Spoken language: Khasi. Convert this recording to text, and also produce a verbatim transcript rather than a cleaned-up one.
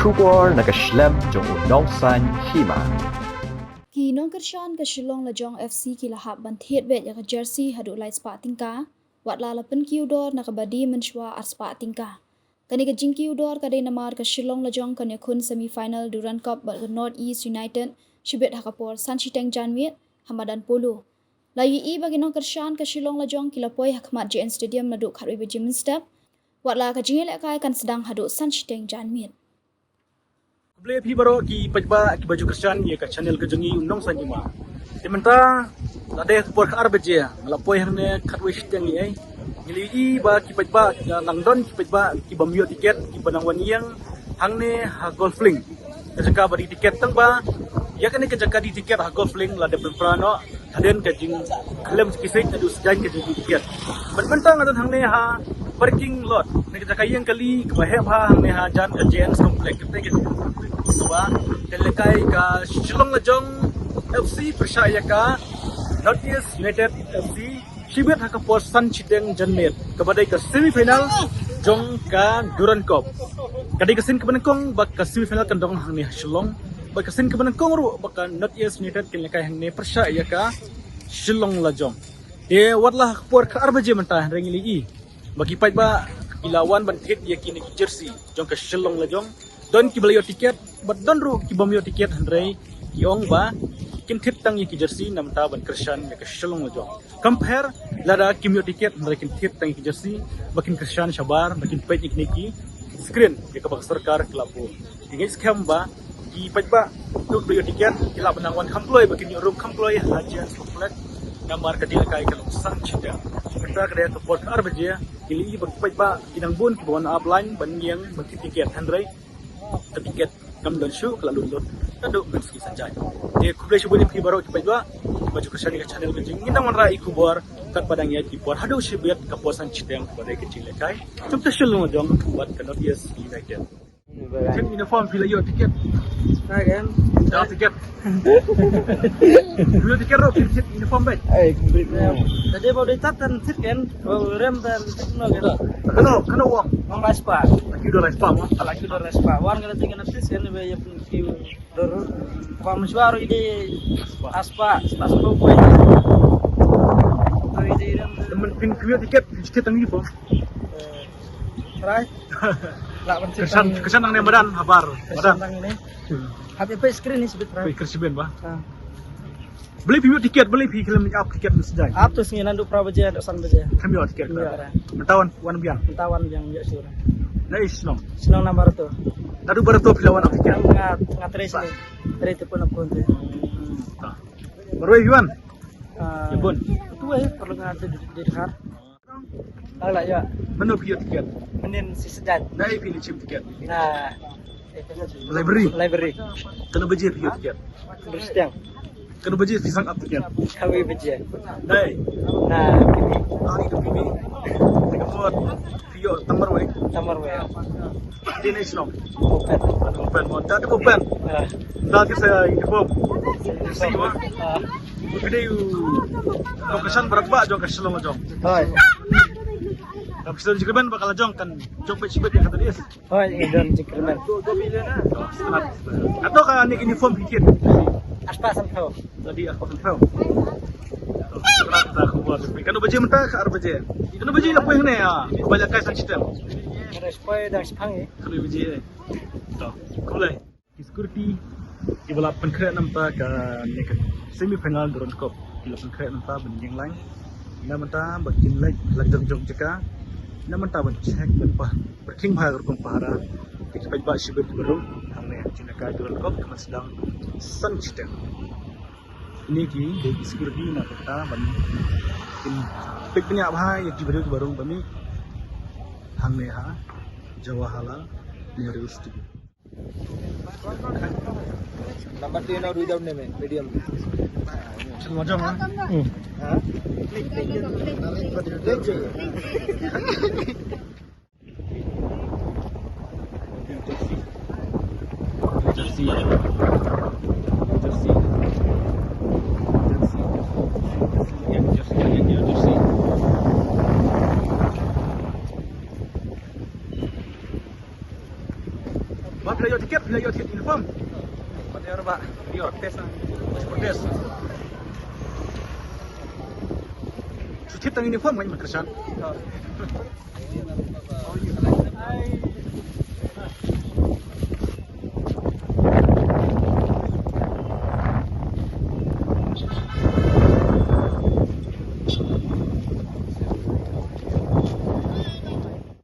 Khubor na ka shlem jong u nongsaiñ hima. Ki nongkyrshan ka Shillong Lajong F C ki la hap ban thied beit ïa ka jersey haduh lai spah tyngka, wat la la pynkiew dor na kaba die mynshuwa ar spah tyngka. Kane ka jingkiew dor ka dei namar ka Shillong Lajong kan ïakhun semi final Durand Cup bad ka North East United shibit ha ka por san shiteng janmiet ha madan polo. La ïohi ba ki nongkyrshan ka Shillong Lajong ki la poi ha khmat J N Stadium naduh khatwei baje mynstep. Wat la ka jingïalehkai kan sdang haduh san shiteng janmiet. Khublei phi baroh ki paidbah kiba ju kyrshan ïa ka channel ka jong ngi u nongsaiñ hima. Te mynta la dei ka por ka ar baje, nga la poi hangne khatwei shiteng ïa ei. Ngi la ïohi ba ki paidbah, ki la nang don ki paidbah kiba ym ïoh tiket kiba nang wan ïeng hangne ha Golf Link. Ka jaka ba die tiket tang ba ïa kane ka jaka die tiket ha Golf Link la dep pynpra noh hadien ka jingkhlem ki siej naduh sdang ka jingdie tiket. Bad mynta nga don hangne ha parking lot, ne ka jaka ïeng kali kaba heh bha hangne ha jan ka J N Complex. Kata ka jaka kaba ka lehkai ka Shillong Lajong F C pyrshah ïa ka North East United F C shibit ha ka por san shiteng janmiet kaba dei ka semi final jong ka Durand Cup. Ka dei ka sien kaba nyngkong ba ka semi final kan don hangne ha Shillong. Bad ka sien kaba nyngkong ruh ba ka North East United kin lehkai hangne pyrshah ïa ka Shillong Lajong. Te wat la ka por ka ar baje mynta hynrei ngi la ïohi ba ki paidbah ki la wan ban thied ïa kine ki jersey jong ka Shillong Lajong. Don kiba la ïoh tiket bad don ruh kiba ym ïoh tiket hynrei ki ong ba kin thied tang ïa ki jersey namar ban kyrshan ïa ka Shillong Lajong. Compare lada kim ïoh tiket hynrei kin thied tang ïa ki jersey ba kin kyrshan shabar ba kin peit ïa kine ki screen ïa kaba ka sorkar ka la buh. Te ngi skhem ba ki paidbah tuk ba ïoh tiket ki lah ban nang wan kham kloi ba kin ïoh rum kham kloi ha J N Complex. Namar ka die lehkai ka long san shiteng. Mynta ka dei ka por ka ar baje, ngi la ïohi ba ki paidbah ki nang bun kiba wan ap line ban ïeng ban thied tiket hynrei ka tiket kam don shuh, ka la lut lut naduh mynsngi sanjai. Te khublei shibun ïa phi baroh ki paidbah kiba ju kyrshan ïa ka channel ka jong ngi. Ngin nang wanrah ïa ki khubor katba dang ïaid ki por haduh shibit ka por san shiteng kaba dei ka jinglehkai jong ka Shillong Lajong bad ka North East United. Thied uniform phi la ïoh tiket? Again. Ïoh tiket. Ïoh tiket ruh phi thied uniform beit. Ai, complete. Tadi baru ditat dan thied kan, baru rem dan thied no gitu. Kano, kano wang? Wang lai spah. Laki dua lai spah mo. Laki dua lai spah. Wan kena tiga ratus kan, ba ïa pun kiu dor. Wang mashwar ide aspa, aspa boy. Ide rem. Temen phin kena tiket, tiket tang uniform. Try. Lah ban. Kesan, kesan nang ne madan habar. Kesan madan. Nang ne. Hmm. Hap ïa peit screen ni sibit try. Peit screen ba. Ha. Balei phi ïoh tiket, balei phi khlem ap tiket mynta sdang? Ap tu sngi naduh phra baje, naduh san baje. Khlem ïoh tiket. Ïoh. Mynta wan, wan biang. Mynta wan biang ïoh shuh. Naei shnong? Shnong Nambarato. Naduh Barato phi la wan ap tiket. Nga, nga trei sini. Trei tu pun ap kunte. Marwei wan. Ah, ïa bun. Tu ai perlu nga tu di, di Dhar. Ala ïa. Mano phi ïoh tiket? Mynnin shi sdang. Naei phi leit shim tiket? Na library. Library. Kano baje phi ïoh tiket? Bris tiang. Kano baje phi sangap tiket? Kawei baje. Naei. Na P B. Ari tu P B. Tiket buat phi ïoh tang marwei. Tang marwei. Dei naei shnong? Open. Open mo. Dei open. Ah. Dei ki sa uniform. Si mo. Ah. Phi dei u kongsan barak ba jong ka Shillong jong. Hai. Ka Shillong jingkyrmen ba ka la jong kan jong peit shibit ïa kata dei. Hai, i don jingkyrmen. Ato ka ne uniform phi thied? Aspa san phew. Tadi aspa san phew. Kano baje mynta ka ar baje? Kano baje la poi hangne ïa? Ba la kai san shiteng. Kano baje? To, khublei. Ki security kiba la pynkhreh na bynta kane ka semi final Durand Cup ki la pynkhreh na bynta ban ïeng line. Na bynta ba kin leit la jong jong jaka. Na bynta ban check ban pah pyrkhing bha ka rukom pahara. Ki paidbah shibit kiba rung hangne ha jingïalehkai Durand Cup ka ban sdang san shiteng. Kine ki dei ki security na bynta ban kin peit bniah bha ïa ki briew kiba rung ba mih hangne ha Jawaharlal Nehru Stadium. Number two, you know, without name, medium. Chalo, jom, ha? Hmm. Ha? Jersey. Jersey. Jersey. Ba phi la ïoh tiket, phi la ïoh tiket uniform. Ba ïoh ba. Ïoh. Protest. Protest. Shu thied tang uniform kan ma Krishan.